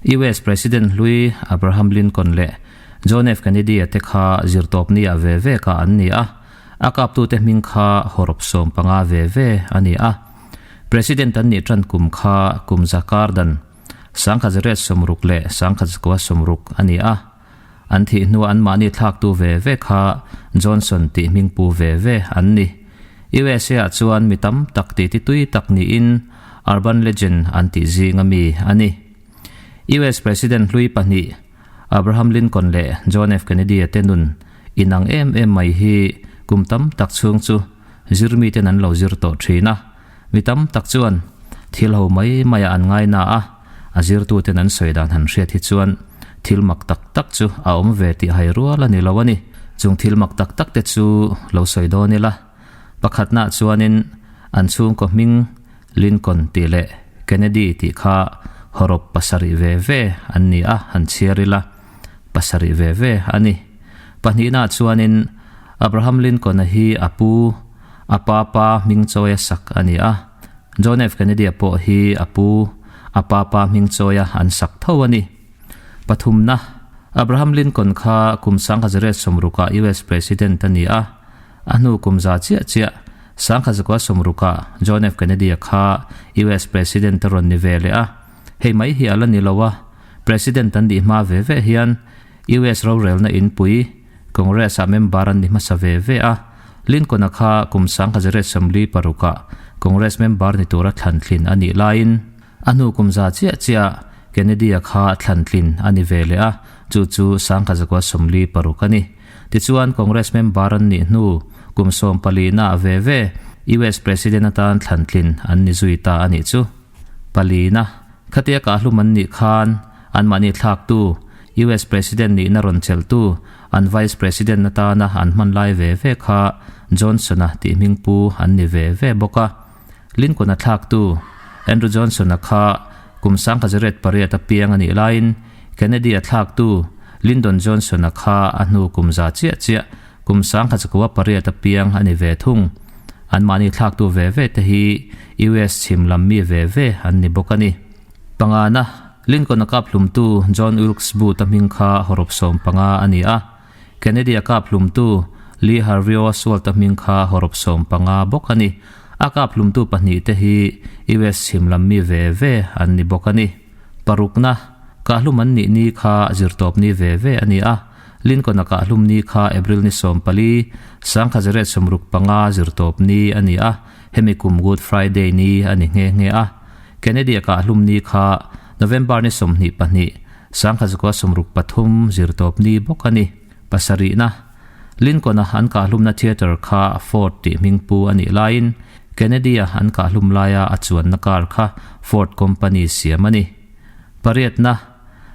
US President hlui Abraham Lincoln leh John F. Kennedy-a te kha zirtawpni ah ve ve kah an ni a, a kaptute hming kha hawrawp 15 ve ve a ni a. President an nih tan kum kha kum za kar dan 1960 le 1960 a ni a. An thih hnuah anmahni thlaktu ve ve kha Johnson tih hming pu ve ve an ni. USA ah chuan mi tam tak titi tui tak niin urban legend an tih zinga mi a ni. US President hlui pahnih Abraham Lincoln leh John F. Kennedy-a te nun inang em em mai hi kum tam tak chhung chu zirmiten an lo zir tawh thin a. Mi tam tak chuan thil ho mai maiah an ngai na a, a zirtuten an sawi dan han hriat hi chuan thil mak tak tak chu a awm ve tih hai rual a ni lo a ni. Chung thil mak tak tak te chu lo sawi dawn ila, pakhatnaah chuanin an chhungkaw hming Lincoln tih leh Kennedy tih kha hawrawp pasarih ve ve an ni a, han chhiar ila, pasarih ve ve a ni. Pahnihnaah chuanin Abraham Lincoln-a hi a pu, A pa pa hming chawia sak a ni a, John F. Kennedy-a pawh hi a pu, a pa pa hming chawia an sak tho a ni. Pathumna, Abraham Lincoln kha kum 1960-ah US President a ni a, a hnu kum za chiah chiah 1960-ah John F. Kennedy-a kha US President a rawn ni ve leh a. Hei mai hi a la ni lo a, President an nih hma ve ve hian US rorelna inpui, Congress-ah member an ni hmasa ve ve a, Lincoln-a kha kum 1946-ah Congress member ni tura thlantlin a nih laiin a hnu kum za chiah chiah Kennedy-a kha thlantlin a ni ve leh a, chu chu 1946 a ni. Tichuan Congress member an nih hnu kum sawmpalina ve ve US President atan thlantlin an ni zui ta a nih chu. Palina, khatia kahhlum an nih khan anmahni thlaktu US President nihna rawn chelhtu an Vice President atana an hman lai ve ve kha Johnson-a tih hming pu an ni ve ve bawk a. Lincoln-a thlaktu Andrew Johnson-a kha kum 1908 a piang a nih laiin Kennedy-a thlaktu Lyndon Johnson-a kha a hnu kum za chiah chiah kum 1908 a piang a ni ve thung. Anmahni thlaktu ve ve te hi US chhim lam mi ve ve an ni bawk a ni. Pangana, Lincoln-a kap hlumtu John Wilkes Booth-a hming kha hawrawp 15 a ni a, Kennedy-a kap hlumtu Lee Harvey Oswald-a hming kha hawrawp 15 bawk a ni. A kap hlumtu pahnihte hi US chhim lam mi ve ve an ni bawk a ni. Parukna, Kahhlum an nih ni kha zirtawpni ve ve a ni a, Lincoln-a kahhlum ni kha April ni 14, 1965 zirtawpni a ni a, hemi kum Good Friday ni a ni nghe nghe a. Kennedy-a kahhlum ni kha November ni 22, 1963 zirtawpni bawk a ni. Pasarihna, Lincoln-a an kahhlumna theatre kha Ford tih hming pu a nih laiin Kennedy-a an kahhlum laia a chuanna car kha Ford company siam a ni. Pariatna,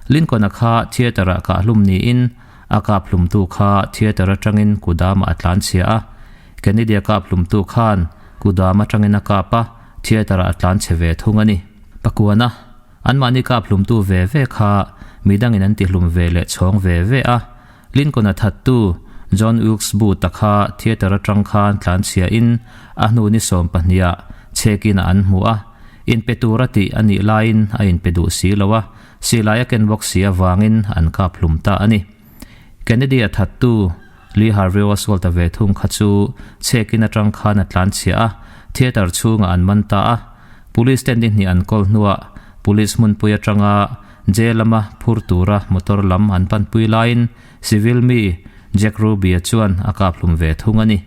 Lincoln-a kha theatre-ah kahhlum niin a kaphlumtu kha theatre atangin kudamah a tlanchhia a, Kennedy-a kaphlumtu khan kudam atangin a kap a, theatre-ah a tlanchhe ve thung a ni. Pakuana, anmahni kaphlumtu ve ve kha midangin an tihlum ve leh chhawng ve ve a, Lincoln-a thattu John Wilkes Booth-a kha theatre atang khan tlanchhiain a hnu ni 12-ah check-in-ah an hmu a, inpe tura tih a nih laiin a inpe duh si lo a, silai a ken bawk si avangin an kap hlum ta a ni. Kennedy-a thattu Lee Harvey Oswald-a ve thung kha chu check-in atang khan a tlanchhia a, theatre chhungah an man ta a. Police ten ni hnih an kawl hnuah police hmunpui atanga jail lama phur tura motor lam an panpui laiin civil mi Jack Ruby-a chuan a kap hlum ve thung a ni.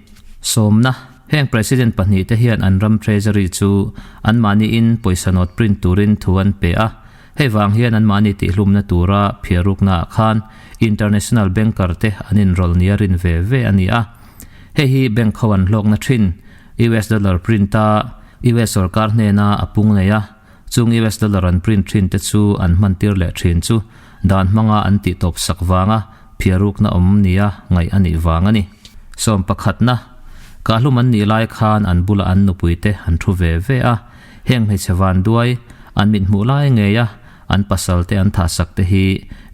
Sawmna, Heng President pahnihte hian an ram Treasury chu anmahniin pawisa note print turin thu an pe a, hei vang hian anmahni tihlumna tura phiaruknaah khan international banker te an inrawlh nia rin ve ve a ni a. Hei hi bank ho an hlawkna thin US dollar print a US sorkar hnena a pung nei a, chung US dollar an print thin te chu an hman tir leh thin chu dan hmanga an tih tawp sak vanga phiarukna awm nia ngaih a nih vang a ni. Sawm pakhatna, Kahlum an nih lai khan an bulah an nupui te an thu ve ve a, heng hmeichhe van duai, an mit hmuh lai ngei a, an pasal te an thahsak te hi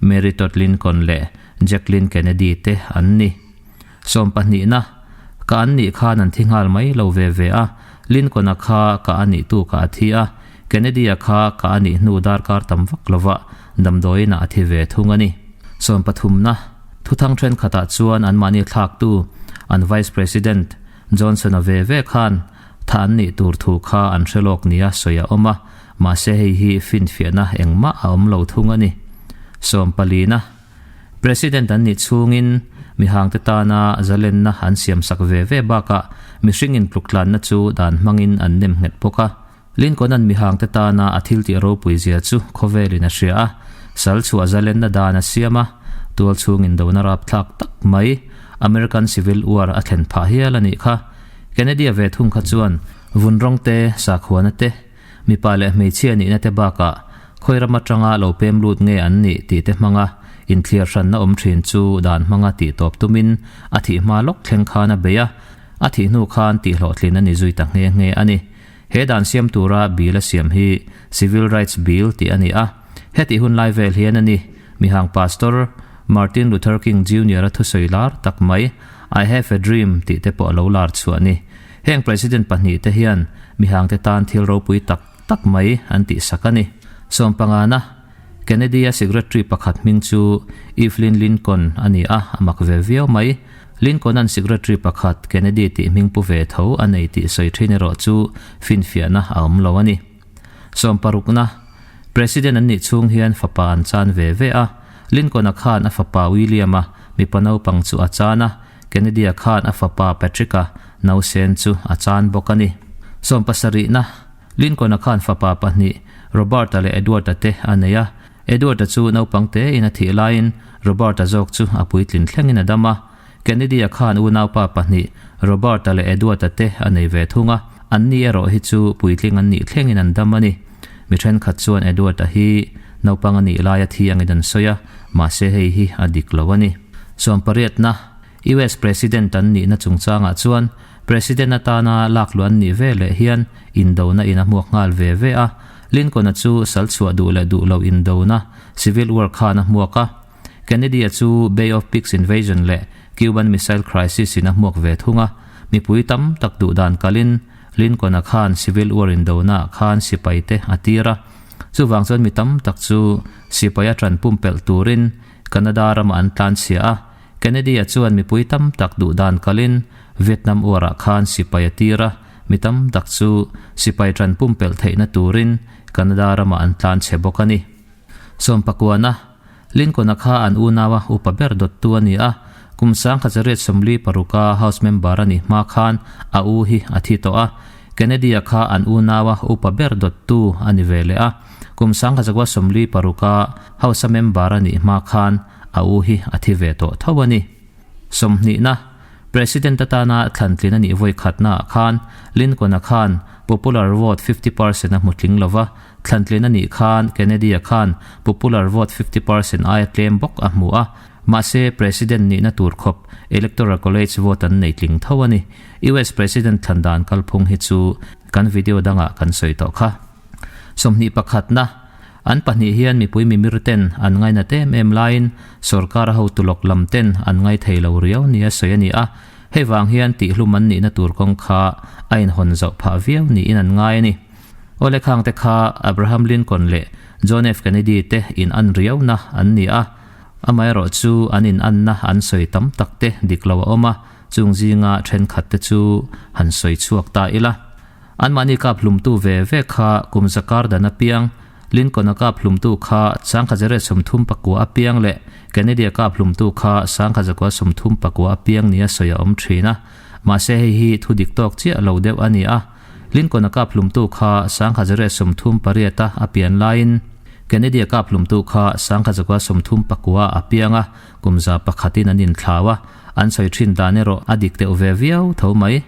Mary Todd Lincoln leh Jacqueline Kennedy te an ni. Sawm pahnihna, Ka an nih khan an thi nghal mai lo ve ve a, Lincoln-a kha ka a nih tu ka a thi a, Kennedy-a kha ka a nih hnu darkar tam vak lova Damdawiinah a thi ve thung a ni. Sawmpathumna, Thuthang thenkhatah chuan anmahni thlaktu an Vice President Johnson-a ve ve khan tha an nih tur thu kha an hre lawk nia sawi a awm a, mahse hei hi finfiahna engmah a awm lo thung a ni. Sawmpalina, President an nih chhungin mihangte tana zalenna an siamsak ve ve bakah mihring intluktlanna chu dan hmangin an nem nghet bawk a. Lincoln-a'n mihangte tana a thiltih ropui zia chu khawvelin a hria a, sal chhuah zalenna dan a siam a, tual chhung indona rapthlak tak mai American Civil War a thlen phah hial a nih kha. Kennedy-a ve thung kha chuan vun rawng te, sakhuana te, mipa leh hmeichhia nihna te bakah khawi ram atanga lo pem lut nge an nih tih te hmanga inthliar hranna awm thin chu dan hmanga tih tawp tumin a thih hma lawk thleng khan a bei a, a thih hnu khan tihhlawhtlin a ni zui ta nghe nghe a ni. He dan siam tura bill a siam hi Civil Rights Bill tih a ni a. Hetih hun lai vel hian a ni, mihang Pastor Martin Luther King Junior-a thusawi lar tak mai, I have a dream tih te pawh a lo lar chhuah a ni. Heng President pahnihte hian mihangte tan thil ropui tak tak mai an tihsak a ni. Sawmpangana, Kennedy-a secretary pakhat hming chu Evelyn Lincoln a ni a, a mak ve viau mai. Lincoln-a'n secretary pakhat Kennedy tih hming pu ve tho a nei tih sawi thin erawh chu finfiahna a awm lo a ni. Sawmparukna, President an nih chhung hian fapa an chan ve ve a, Lincoln-a khan a fapa William-a mipa naupang chu a chan a, Kennedy-a khan a fapa Patrick-a nausen chu a chan bawk a ni. Sawmpasarihna, Lincoln-a khan fapa pahnih, Robert-a leh Edward-a te a nei a. Edward-a chu naupang tein a thih laiin Robert-a zawk chu a puitlin thlengin a dam a. Kennedy-a khan unaupa pahnih, Robert-a leh Edward-a te a nei ve thung a, anni erawh hi chu puitling an nih thlengin an dam a ni. Mi thenkhat chuan Edward-a hi naupang a nih laia thi angin an sawi a, mahse hei hi a dik lo a ni. Sawmpariatna, US President an nihna chungchangah chuan President atana lakluh an nih ve leh hian indona in a hmuak nghal ve ve a. Lincoln-a chu sal chhuah duh leh duh loh indona, Civil War, khan a hmuak a. Kennedy-a chu Bay of Pigs invasion leh Cuban Missile Crisis in a hmuak ve thung a. Mipui tam tak duh dan kalin Lincoln-a khan Civil War indona khan sipai te a tir a. Chuvang chuan mi tam tak chu sipai a ṭan pumpelh turin Canada ramah an tlanchhia a. Kennedy-a chuan mipui tam tak duh dan kalin Vietnam War-ah khan sipai a tir a, mi tam tak chu sipai ṭan pumpelh theihna turin Canada ramah an tlan chhe bawk a ni. Sawmpakuana, Lincoln-a kha an unaua upa ber dawttu a ni a, kum 1946-a House member a nih hma khan a u hi a thi tawh a, Kennedy-a kha an unaua upa ber dawttu a ni ve leh a, kum 1946-a House-a member a nih hma khan A u hi a thi ve tawh tho a ni. Sawmhnihna, President atana thlantlin a nih vawi khatnaah khan Lincoln-a khan popular vote 50 percent a hmu tling lo va, thlantlin a nih khan Kennedy-a khan popular vote 50 percent aia tlem bawk a hmu a, mahse President nihna tur khawp Electoral College vote an nei tling tho a ni. US President thlan dan kalphung hi chu kan video dangah kan sawi tawh kha. 21na, An pahnih hian mipui mimir ten an ngainat em em laiin sorkar hotu lawk lam ten an ngai thei lo riau nia sawi a ni a, hei vang hian tihhlum an nihna tur kawng kha a inhawn zauh phah viau niin an ngai a ni. Awle khang te kha Abraham Lincoln leh John F Kennedy te in an riauna an ni a, amaherawh chu an in anna an sawi tam tak te dik lo a awm a, chung zinga thenkhat te chu han sawi chhuak ta ila. Anmahni kap hlumtu ve ve kha kum zakar dan apiang, Lincoln-a kap hlumtu kha 1939 apiang leh Kennedy-a kap hlumtu kha 1934 apiang nia sawi a awm thin a. Mahse hei hi thu dik tawk chiah lo deuh a ni a. Lincoln-a kap hlumtu kha 1938-a a pian laiin Kennedy-a kap hlumtu kha 1939-ah a piang a, kum za pakhatin an inthlau a, an sawi thin dan erawh a dik deuh ve viau tho mai.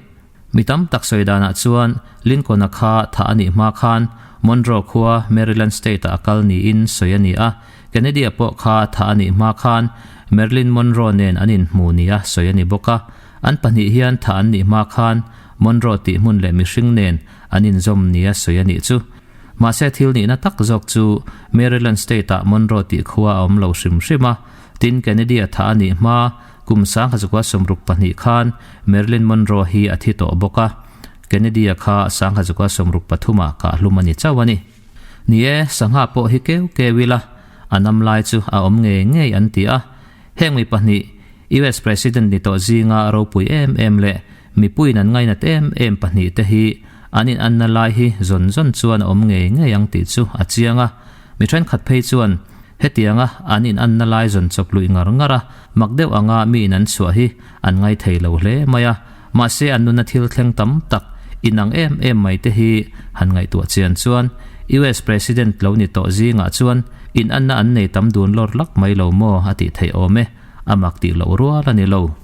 Mi tam tak sawi danah chuan Lincoln-a kha thah a nih hma khan Monroe khua Maryland State-ah a kal niin sawi a ni a, Kennedy-a pawh kha thah a nih hma khan Marilyn Monroe nen an inhmu nia sawi a ni bawk a. An pahnih hian thah an nih hma khan Monroe tih hmun leh mihring nen an inzawm nia sawi a nih chu. Mahse thil nihna tak zawk chu Maryland State-ah Monroe tih khua a awm lo hrim hrim a, tin Kennedy-a thah a nih hma Kum 1962 khan Marilyn Monroe hi a thi tawh bawk a, Kennedy-a kha 1963 ah kah hlum a ni chauh a ni. Ni e, sangha pawh hi keu keu ila, A nam lai chu a awm ngei ngei an ti a. Heng mi pahnih, US President ni tawh zinga ropui em em leh mipuiin an ngainat em em pahnihte hi an inanna lai hi zawn zawn chuan a awm ngei ngei ang tih chu a chiang a. Mi thenkhat phei chuan hetianga an inanna lai zawn chawp luih ngar ngar a, mak deuh anga mi in an chhuah hi an ngai thei lo hle mai a. Mahse an nuna thil thleng tam tak inang em em mai te hi han ngaihtuah chian chuan US President lo ni tawh zingah chuan inanna an nei tam dun lawr lak mai lo maw a tih theih awm e, a mak tih loh rual a ni lo.